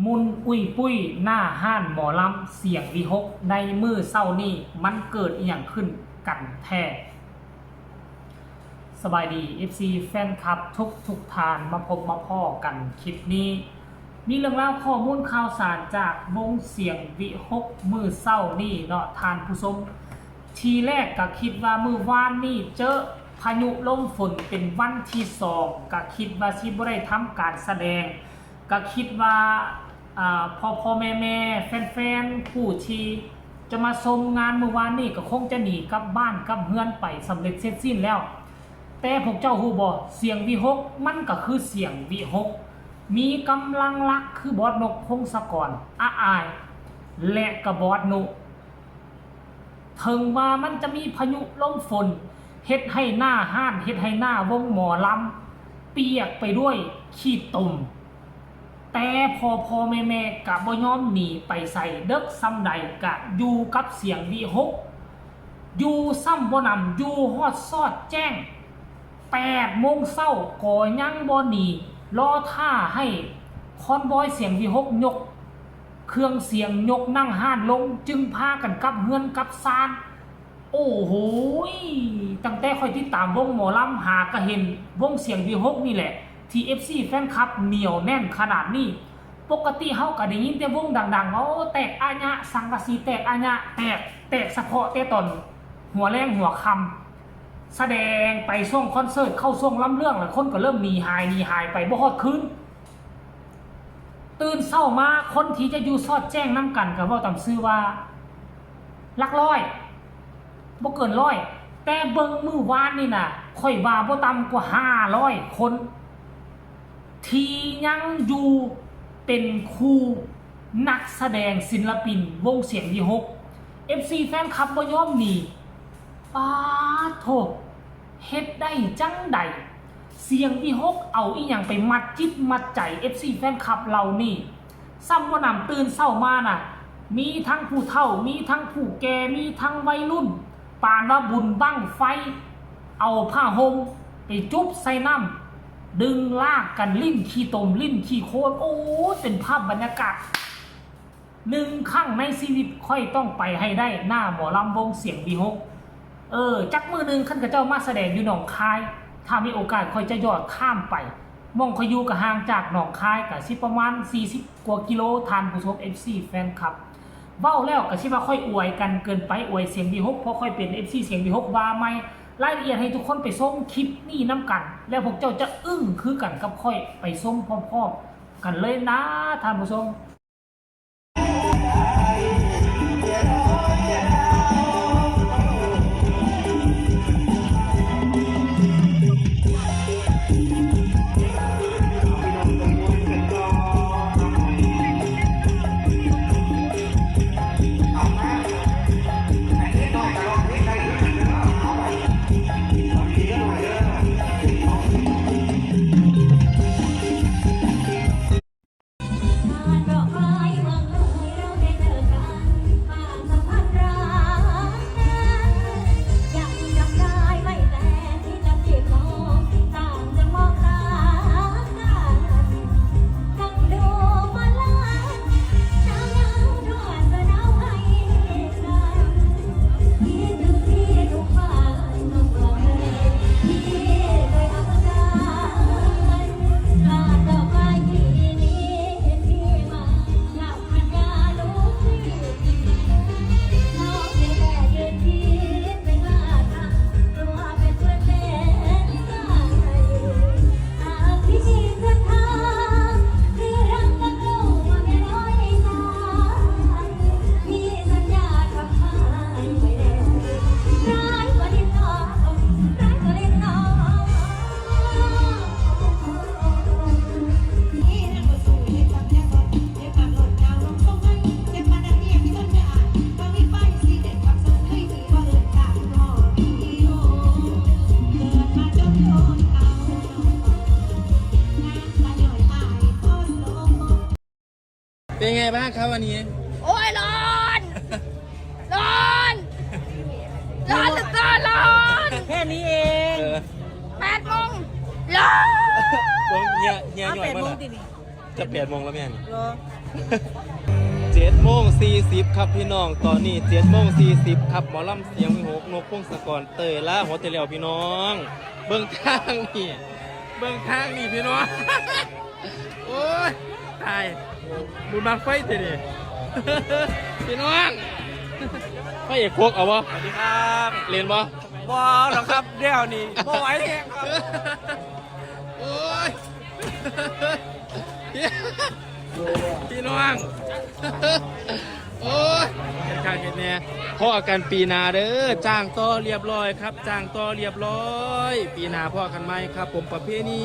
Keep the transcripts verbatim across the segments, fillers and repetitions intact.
มุ่นอุ้ยปุ้ยหน้าฮ้านหมอลำเสียงวิหกในมื้อเช้านี้ มันเกิดอิหยังขึ้นกันแท้ สบายดี เอฟซี แฟนคลับทุกทุกท่าน มาพบมาพ้อกันคลิปนี้ มีเรื่องราวข้อมูลข่าวสารจากวงเสียงวิหกมื้อเช้านี้เนาะท่านผู้ชม ทีแรกก็คิดว่ามื้อวานนี้เจอพายุลมฝนเป็นวันที่สอง ก็คิดว่าสิบ่ได้ทำการแสดง ก็คิดว่า อ่า พ่อพ่อแม่แม่แฟนๆ ผู้ที่จะมาชมงานมื้อวานนี้ก็คงจะหนีกลับบ้านกลับเฮือนไปสำเร็จเสร็จสิ้นแล้ว แต่พวกเจ้าฮู้บ่ เสียงวิหกมันก็คือเสียงวิหก มีกำลังหลักคือบอสนก พงศกร อาอาย และก็บอสนุ ถึงว่ามันจะมีพายุลมฝน เฮ็ดให้หน้าฮ้าน เฮ็ดให้หน้าวงหมอลำ เปียกไปด้วยขี้ตม แต่พ่อพ่อแม่แม่กะบ่ยอมหนีไปไส เดิกส่ำใดกะอยู่กับเสียงวิหก อยู่ส่ำบ่หนำ อยู่ฮอดซอดแจ้ง แปดโมงเช้าก็ยังบ่หนี รอท่าให้คอนวอยเสียงวิหกยกเครื่องเสียง ยกนั่งฮ้านลง จึงพากันกลับเฮือนกลับซาน โอ้โหย ตั้งแต่ข้อยติดตามวงหมอลำ หากะเห็นวงเสียงวิหกนี่แหละ ที่ เอฟซี แฟนคลับเหนียวแน่นขนาดนี้ ปกติเฮาก็ได้ยินแต่วงดังๆ ว่า โอ้ แตกอะยะ สังกะสีแตกอะยะ แตก แตกเฉพาะแต่ตอนหัวแลงหัวค่ำ แสดงไปช่วงคอนเสิร์ต เข้าช่วงลำเรื่องแล้ว คนก็เริ่มหนีหาย หนีหายไป บ่ฮอดคืน ตื่นเช้ามา คนที่จะอยู่ซอดแจ้งนำกันก็เว้าตามซื่อว่า หลักร้อย บ่เกินร้อย แต่เบิ่งมื้อวานนี่น่ะ ข้อยว่าบ่ต่ำกว่าห้าร้อยคน ที่ยังอยู่เป็นครูนักแสดงศิลปินวงเสียงวิหก เอฟซี แฟนคลับบ่ยอมหนี ป๊าดโธ่ เฮ็ดได้จั่งใด เสียงวิหกเอาอิหยังไปมัดจิตมัดใจ เอฟซี แฟนคลับเหล่านี้ ส่ำบ่หนำ ตื่นเช้ามาน่ะ มีทั้งผู้เฒ่า มีทั้งผู้แก่ มีทั้งวัยรุ่น ปานว่าบุญบั้งไฟ เอาผ้าห่มไปจุบใส่น้ำ ดึงลากกันลิ้นขี้ตม ลิ้นขี้โคลน โอ้ย เป็นภาพบรรยากาศ หนึ่งครั้งในชีวิตข้อยต้องไปให้ได้ หน้าหมอลำวงเสียงวิหก เออ จักมื้อหนึ่งคันเขาเจ้ามาแสดงอยู่หนองคาย ถ้ามีโอกาสข้อยจะยอดข้ามไป หม่องข้อยอยู่ก็ห่างจากหนองคายก็สิประมาณสี่สิบกว่ากิโล ท่านผู้ชม เอฟซี แฟนคลับ เว้าแล้วก็สิว่าข้อยอวยกันเกินไป อวยเสียงวิหก เพราะข้อยเป็น เอฟซี เสียงวิหก ว่าใหม่ รายละเอียดให้ทุกคนไปชมคลิปนี้นำกัน แล้วพวกเจ้าจะอึ้งคือกันกับข้อย ไปชมพร้อมๆ กันเลยนะ ท่านผู้ชม เป็นไงบ้างครับวันนี้ โอ้ย ร้อน ร้อน ร้อนเหลือเกิน ร้อน แค่นี้เอง เออ แปดโมง ร้อน เฮีย เฮีย เอา หน่อย แปดโมง มาละ ตินี่ จะแปดโมงแล้วแม่นี่ รอ เจ็ดโมงสี่สิบครับพี่น้อง ตอนนี้เจ็ดโมงสี่สิบครับ หมอลำเสียงวิหก นกพงศกร เตยล่าหัวใจแล้วพี่น้อง เบิ่งทางนี่ เบิ่งทางนี่พี่น้อง โอ้ย ตาย บุญบั้งไฟเตนี่ พี่น้องพระเอกโคกเอาบ่ สวัสดีครับ เล่นบ่ บอหรอกครับเดี๋ยวนี้บ่ไหวแฮงครับ โอ้ย พี่น้อง โอ้ยเฮ็ดคักเฮ็ดแน่พ้อกันปีหน้าเด้อ จ้างต่อเรียบร้อยครับ จ้างต่อเรียบร้อย ปีหน้าพ้อกันใหม่ครับ ผมประเพณี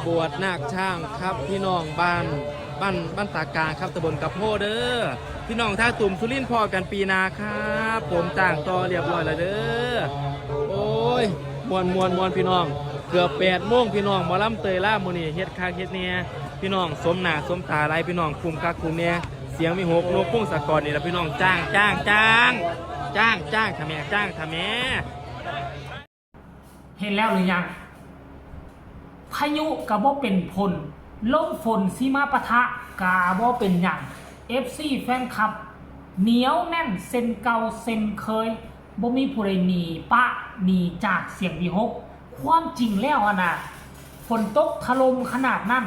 บวชนาคช้างครับ พี่น้องบ้าน บ้าน บ้านตากลางครับ ตำบลกะโพเด้อ พี่น้องท่าตุ่มสุรินทร์พ้อกันปีหน้าครับ ผมจ้างต่อเรียบร้อยแล้วเด้อ โอ้ย ม่วนม่วนม่วนพี่น้อง เกือบแปดโมงพี่น้อง หมอลำเตยล่ามื้อนี้ เฮ็ดคักเฮ็ดแน่ พี่น้องสมหน้าสมตาหลาย พี่น้องคุ้มคักคุ้มแน่ เสียงวิหก นกพงศกรนี่ล่ะพี่น้อง จ้าง จ้าง จ้าง จ้าง จ้างทำแม่ จ้างทำแม่ เห็นแล้วหรือยัง พายุกะบ่เป็นผล ลมฝนสิมาปะทะกะบ่เป็นหยัง เอฟซี แฟนคลับ เหนียวแน่นเช่นเก่าเช่นเคย บ่มีผู้ใดหนีปะหนีจากเสียงวิหก ความจริงแล้วอะนะ ฝนตกถล่มขนาดนั้น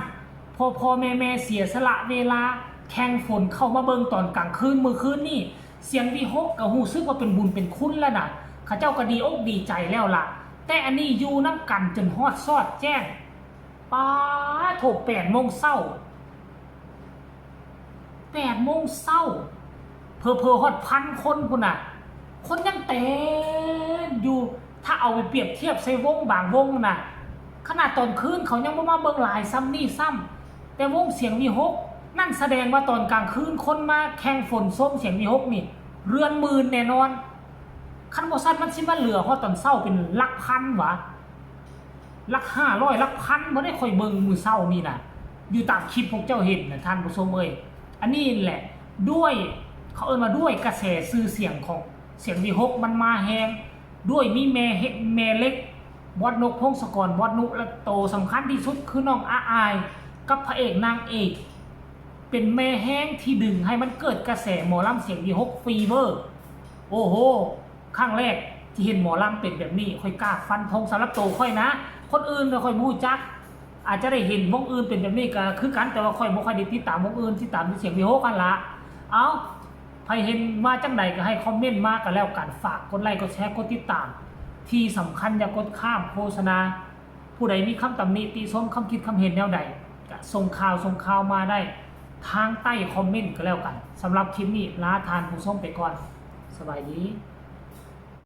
พ่อพ่อแม่แม่เสียสละเวลา แข่งฝนเข้ามาเบิ่งตอนกลางคืนมื้อคืนนี่ เสียงวิหกกะฮู้สึกว่าเป็นบุญเป็นคุณแล้วนะ เขาเจ้ากะดีอกดีใจแล้วล่ะ แต่อันนี้อยู่นำกันจนฮอดซอดแจ้ง ป๊าโถ แปดโมงเช้า แปดโมงเช้า เผลอๆ ฮอดพันคนพุ้นน่ะ คนยังเต็มอยู่ ถ้าเอาไปเปรียบเทียบใส่วงบางวงน่ะ ขนาดตอนคืนเขายังบ่มาเบิ่งหลายซ้ำนี่ซ้ำ แต่วงเสียงวิหก นั่นแสดงว่าตอนกลางคืนคนมาแข่งฝนชมเสียงวิหกนี่ เรือนหมื่นแน่นอน คันบ่ซั้นมันสิมาเหลือฮอดตอนเช้าเป็นหลักพันหวา หลักห้าร้อย หลักพัน บ่ได้ ข่อยเบิ่งมื้อเช้านี่น่ะ อยู่ตามคลิปพวกเจ้าเห็นน่ะ ท่านผู้ชมเอ้ย อันนี้แหละ ด้วย เขาเอิ้นว่าด้วยกระแสชื่อเสียงของเสียงวิหกมันมาแฮง ด้วยมีแม่เฮ- แม่เหล็ก บอสนกพงศกร บอสนุ และโตสำคัญที่สุดคือน้องอาอาย กับพระเอกนางเอก เป็นแม่แฮงที่ดึงให้มันเกิดกระแสหมอลำเสียงวิหก fever โอ้โห ครั้งแรกที่เห็นหมอลำเป็นแบบนี้ ข่อยกล้าฟันธงสำหรับโตข่อยนะ คนอื่นน่ะข่อยบ่ฮู้จัก อาจจะได้เห็นวงอื่นเป็นแบบนี้กะคือกัน แต่ว่าข่อยบ่ค่อยได้ติดตามวงอื่น ติดตามแต่เสียงวิหกหั้นล่ะ เอ้า ไผเห็นว่าจั่งใดกะให้คอมเมนต์มากะแล้วกัน ฝากกดไลค์ กดแชร์ กดติดตาม ที่สำคัญอย่ากดข้ามโฆษณา ผู้ใดมีคำตำหนิติชม คำคิดคำเห็นแนวใดกะส่งข่าวส่งข่าวมาได้ทางใต้คอมเมนต์กะแล้วกัน สำหรับคลิปนี้ลาท่านผู้ชมไปก่อน สบายดี